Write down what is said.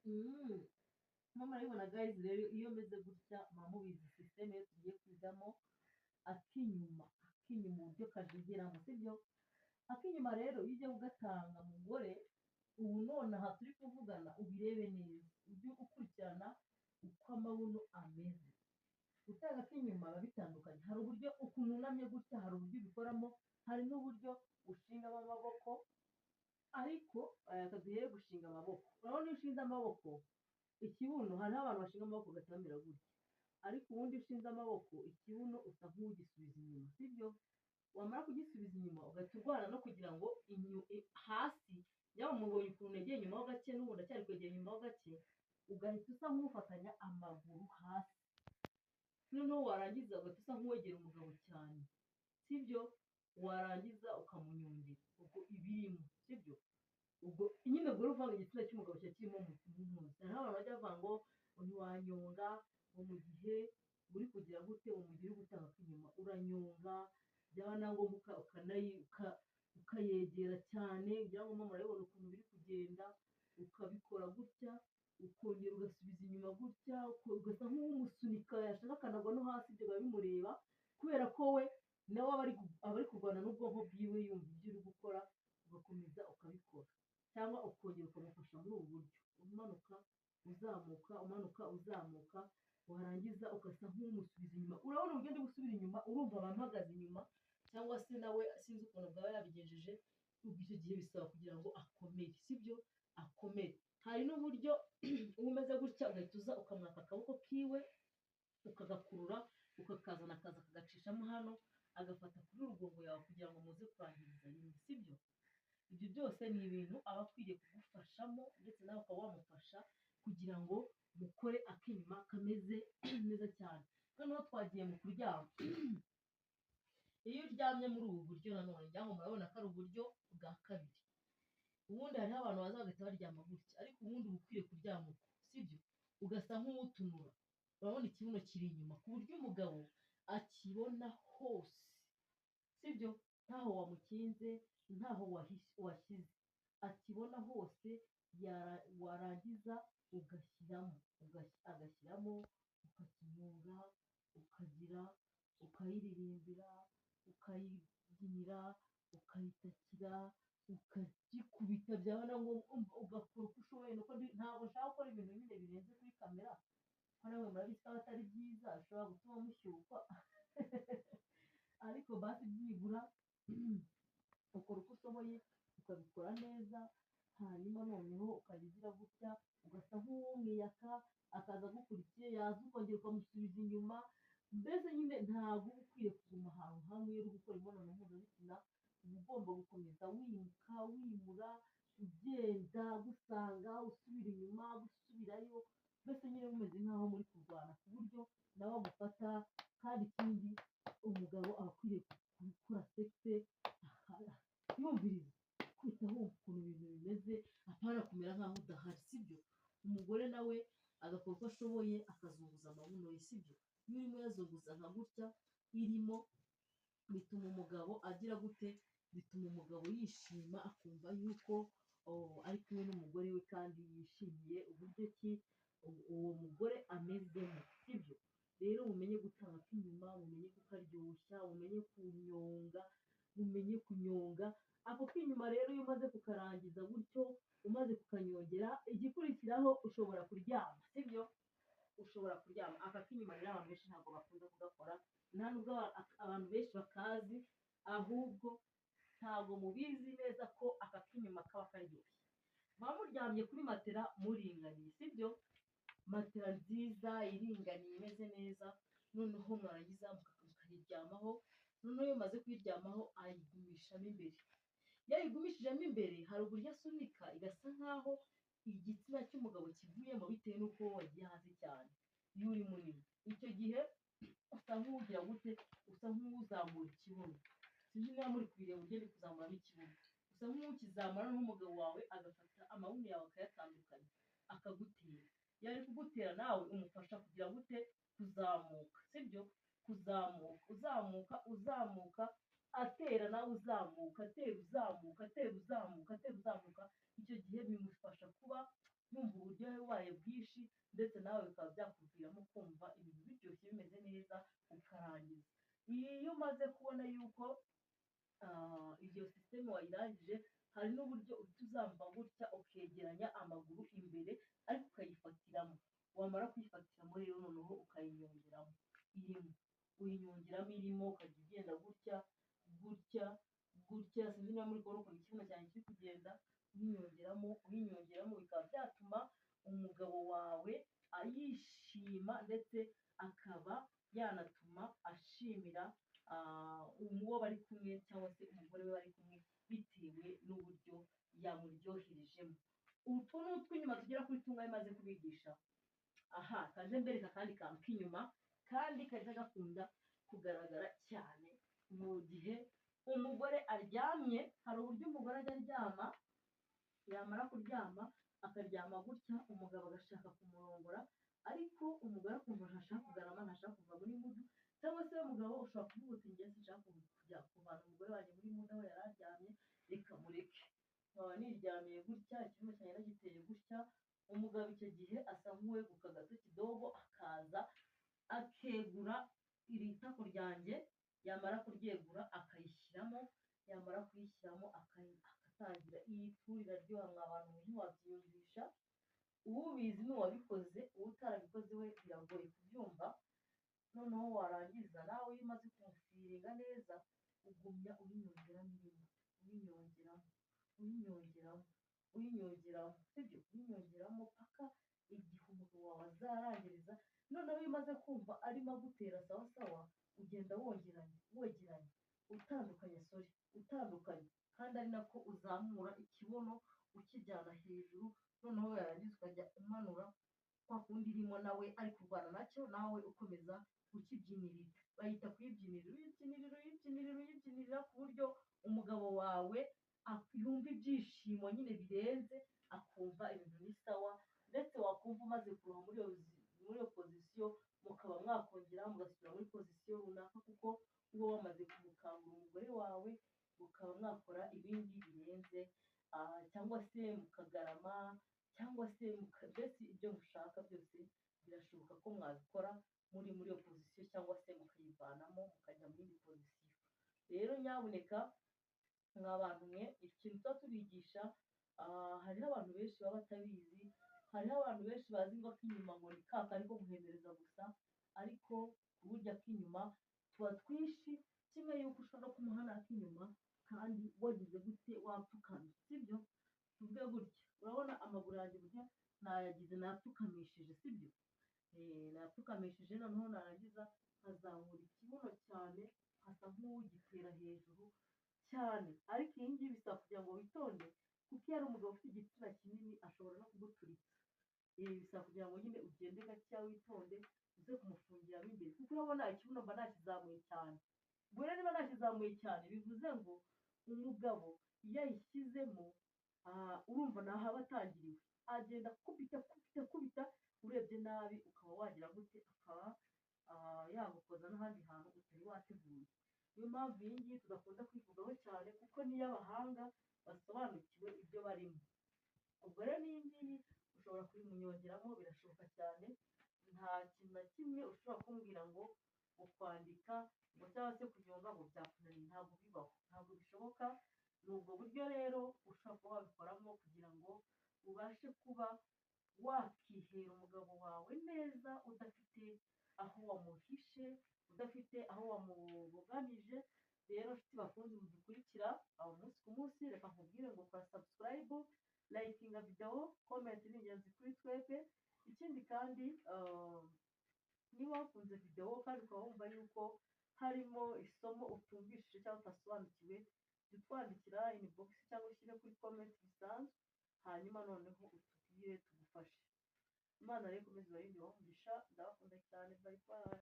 Mama murabibona guys. Rero iyo meze gutya muba mubizi système yo tugiye kwigamo akinyuma. Akinyuma uburyo kajegeramo, sibyo? Akinyuma rero iyo ugiye kugatanga mugore, ubu nonaha turi kuvugana, ubirebe neza, ujye ukurikirana uko amabuno ameze. Gutanga ak'inyuma biba bitandukanye. Hari uburyo ukuntu wunamye gutya, hari uburyo ubikoramo, hari n'uburyo ushingamo amaboko. Ariko reka duhere gushinga amaboko. Urabona iyo ushinze amaboko ikibuno, hariho abantu bashinga amaboko bagahita bamera gutya, ariko ubundi iyo ushinze amaboko ikibuno usa nk'ugisubiza inyuma, sibyo? Wamara kugisubiza inyuma ugahita urwana no kugira ngo hasi yaba mubonye ukuntu negeye inyuma ho gake, n'ubu ndacyari kwegera inyuma ho gake, ugahita usa nk'ufatanya amaguru hasi. Noneho warangiza ugahita usa nk'uwegera umugabo cyane, sibyo? Warangiza ukamunyongera ubwo ibirimo, sibyo? Ubwo nyine ubwo uruvanga igitsina cy'umugabo kiba kirimo mu ntuzi. Hariho abantu bajya bavuga ngo ntiwanyonga, ngo mu gihe uri kugira gute, ngo mu gihe uri gutanga ak'inyuma uranyonga, byaba na ngombwa ukayegera cyane. Ngira ngo murabibona ukuntu biri kugenda. Ukabikora gutya, ukongera ugasubiza inyuma gutya, ugasa nk'umusunika, yashaka akanagwa no hasi, ibyo biba bimureba, kubera ko we nawe aba ari kurwana n'ubwonko bwiwe yumva ibyo uri gukora. Ugakomeza ukabikora, cyangwa ukongera ukamufasha muri ubu buryo, umanuka uzamuka, umanuka uzamuka, warangiza ugasa nk'umusubiza inyuma. Urabona uburyo ndi gusubira inyuma? Urumva abampagaze inyuma, cyangwa se nawe sinzi ukuntu bwaba yabigenjeje. Ubwo icyo gihe bisaba kugira ngo akomere, sibyo? Akomere. Hari n'uburyo uba umeze gutya, ugahita uza ukamwaka akaboko kiwe, ukagakurura, ukakazana, akaza akagacishamo hano, agafata kuri rugongo yawe kugira ngo muze kurangiriza rimwe, sibyo? Ibyo byose ni ibintu aba akwiriye kugufashamo, ndetse nawe ukaba wamufasha kugira ngo mukore ak'inyuma kameze neza cyane. Noneho twagiye mu kuryama. Iyo uryamye muri ubu buryo nanone, ngira ngo murabona ko ari uburyo bwa kabiri. Ubundi hariho abantu baza bagahita baryama gutya, ariko ubundi uba ukwiye kuryama uko, sibyo? Ugasa nk'uwutunura. Urabona ikibuno kiri inyuma ku buryo umugabo akibona hose, sibyo? Ntaho wamukinze, ntaho washyize, akibona hose. Warangiza ugashyiramo, agashyiramo, ukakinyonga, ukagira, ukayiririmbira, ukayibyinira, ukayitakira, ukagikubita, byaba na ngombwa ugakora uko ushoboye. Nuko ntabwo nshaka gukora ibintu nyine birenze kuri kamera, kuko namwe murabizi ko atari byiza, bishobora gutuma mushyukwa. Ariko basi byibura ukora uko ushoboye, ukabikora neza. Hanyuma noneho ukajya ugira gutya, ugasa nk'uwumwiyaka, akaza agukurikiye, yaza ukongera ukamusubiza inyuma. Mbese nyine ntabwo uba ukwiye kuguma ahantu hamwe. Iyo uri gukora imibonano mpuzabitsina uba ugomba gukomeza wimuka, wimura, ugenda gusanga, usubira inyuma, gusubirayo, mbese nyine mumeze nk'aho muri kurwana, ku buryo nawe agufata. Kandi ikindi, umugabo aba akwiriye gukora sex yumviriza, kwita, wumva ukuntu ibintu bimeze, apana kumera nk'aho udahari, sibyo? Umugore nawe agakora uko ashoboye, akazunguza amabuno ye, sibyo? Iyo urimo uyazunguza nka gutya irimo, bituma umugabo agira gute? Bituma umugabo yishima, akumva yuko, oh, ari kumwe n'umugore we kandi yishimiye uburyo ki uwo mugore amezemo, sibyo? Rero mumenye gutanga ak'inyuma, mumenye kukaryoshya, mumenye kunyonga, mumenye kunyonga ako k'inyuma. Rero iyo umaze kukarangiza gutyo, umaze kukanyongera, igikurikiraho ushobora kuryama, sibyo? Ushobora kuryama. Aka k'inyuma rero abantu benshi ntabwo bakunda kugakora, nta nubwo abantu benshi bakazi. Ahubwo ntabwo mubizi neza ko aka k'inyuma kaba karyoshye. Muba muryamye kuri matera muringaniye, sibyo? Matera nziza iringaniye, imeze neza. Noneho mwarangiza mukayiryamaho. Noneho iyo umaze kuyiryamaho, ayigumishamo imbere. Iyo ayigumishijemo imbere, hari uburyo asunika igasa nkaho igitsina cy'umugabo kivuyemo, bitewe n'uko wowe wagiye hasi cyane. Iyo uri munini, icyo gihe usa nk'ugira gute? Usa nk'uzamura ikibuno. Sinzi niba muri kubireba uburyo ndi kuzamuramo ikibuno. Usa nk'ukizamura, n'umugabo wawe agafata amabuno yawe akayatandukanya, akagutera. Iyo ari kugutera, nawe umufasha kugira gute? Kuzamuka, sibyo? Kuzamuka, uzamuka, uzamuka, atera nawe uzamuka, atera uzamuka, atera uzamuka, atera uzamuka. Icyo gihe bimufasha kuba yumva uburyohe bubaye bwinshi, ndetse nawe bikaba byakuviramo kumva ibintu biryoshye bimeze neza ukarangiza. Iyo umaze kubona yuko iyo sisiteme wayirangije, hari n'uburyo uhita uzamura gutya ukegeranya amaguru imbere ariko ukayifatiramo, wamara kuyifatiramo rero noneho ukayinyongeramo irimo, uyinyongeramo irimo ukajya ugenda gutya gutya gutya, sinzi niba muri kubona ukuntu ikibuno cyanjye kiri kugenda, uyinyongeramo uyinyongeramo, bikaba byatuma umugabo wawe ayishima ndetse akaba yanatuma ashimira uwo bari kumwe cyangwa se umugore we bari kumwe bitewe n'uburyo yamuryoherejemo. Utu ni utw'inyuma tugera kuri tungahe maze kubigisha? Aha kaje mbereka akandi kantu k'inyuma kandi kajya gakunda kugaragara cyane mu gihe umugore aryamye. Hari uburyo umugore ajya aryama, yamara kuryama akaryama gutya, umugabo agashaka kumurongora, ariko umugore akumva ntashaka kugarama, ntashaka kuva muri mood, cyangwa se umugabo ushobora kuvuga uti njye sinshaka kujya kuvana umugore wanjye muri mood aho yari aryamye, reka mureke. Nkaba niryamiye gutya, ikibuno cyanjye nagiteye gutya, umugabo icyo gihe asa nk'uweguka gato kidogo, akaza akegura iri tako ryanjye, yamara kuryegura akayishyiramo, yamara kuyishyiramo agatangira. Iyi turu iraryoha mwa bantu mwe, ntiwabyiyumvisha, ubizi ni uwabikoze, utarabikoze we biragoye kubyumva. Noneho warangiza nawe iyo umaze kumufeelinga neza, ugumya uyinyongeramo irimo, uyinyongeramo, uyinyongeramo, uyinyongeramo, sibyo? Uyinyongeramo paka igihe umugabo wawe azarangiriza. Noneho iyo umaze kumva arimo agutera sawa sawa, ugenda wongeranya, wegeranya, utandukanya, sorry, utandukanya, kandi ari nako uzamura ikibuno ukijyana hejuru, noneho yarangiza ukajya umanura kwa kundi irimo nawe ari kurwana nacyo, nawe ukomeza ukibyinirira. Bayita kuyibyinirira, uyibyinirira, uyibyinirira, uyibyinirira ku buryo umugabo wawe yumva ibyishimo nyine birenze, akumva ibintu ni sawa, ndetse wakumva umaze kuruha muri iyo position, mukaba mwakongera mugasubira muri position runaka, kuko uba wamaze kumukangura umugore wawe, mukaba mwakora ibindi birenze, cyangwa se mukagarama, cyangwa se mbese ibyo mushaka byose birashoboka ko mwabikora muri iyo position, cyangwa se mukayivanamo mukajya mu yindi position. Rero nyabuneka mwa bantu mwe, ikintu tuba tubigisha, hariho abantu benshi baba batabizi, hariho abantu benshi bazi ngo ak'inyuma ngo ni ka kari ko guhenereza gusa, ariko burya ak'inyuma tuba twinshi, kimwe yuko ushobora no kumuha n'ak'inyuma kandi wagize gute, wapfukamye, sibyo? Tuvuge gutya, urabona amaguru yanjye uburyo nayagize, nayapfukamishije, sibyo? Nayapfukamishije, noneho narangiza nkazamura ikibuno cyane, nkasa nk'uwugitera hejuru cyane. Ariko iyi ngiyi bisaba kugira ngo witonde, kuko iyo ari umugabo ufite igitsina kinini ashobora no kuguturitsa. Ibi bisaba kugira ngo nyine ugende gakeya witonde, uze kumufungiramo imbere, kuko urabona ikibuno mba nakizamuye cyane. Ubwo rero niba nakizamuye cyane, bivuze ngo umugabo iyo ayishyizemo, urumva naho aba atangiriwe, agenda akubita akubita akubita, urebye nabi ukaba wagira gute, akaba yagukoza n'ahandi hantu utari wateguye. Niyo mpamvu iyi ngiyi tudakunda kwivugaho cyane, kuko niyo abahanga basobanukiwe ibyo barimo. Ubwo rero n'iyi ngiyi ushobora kuyimunyongeramo, birashoboka cyane, nta kintu na kimwe ushobora kumbwira ngo ukwandika ngo cyangwa se kunyonga ngo byakunaniye, ntabwo bibaho, ntabwo bishoboka. Ni ubwo buryo rero ushobora kuba wabikoramo kugira ngo ubashe kuba wakihera umugabo wawe neza, udafite aho wamuhishe, udafite aho wamubuganije. Rero nshuti bakunzi mudukurikira aho umunsi ku munsi, reka nkubwire ngo kora subscribe, likinga video, comment ni ingenzi kuri twebwe. Ikindi kandi, niba wakunze video kandi ukaba wumva yuko harimo isomo utumvishije cyangwa utasobanukiwe, jya utwandikira inbox cyangwa ushyire kuri comment bisanzwe, hanyuma noneho utubwire tugufashe. Imana rero ikomeze ibarinde, ibahe umugisha, ndabakunda cyane, bye bye.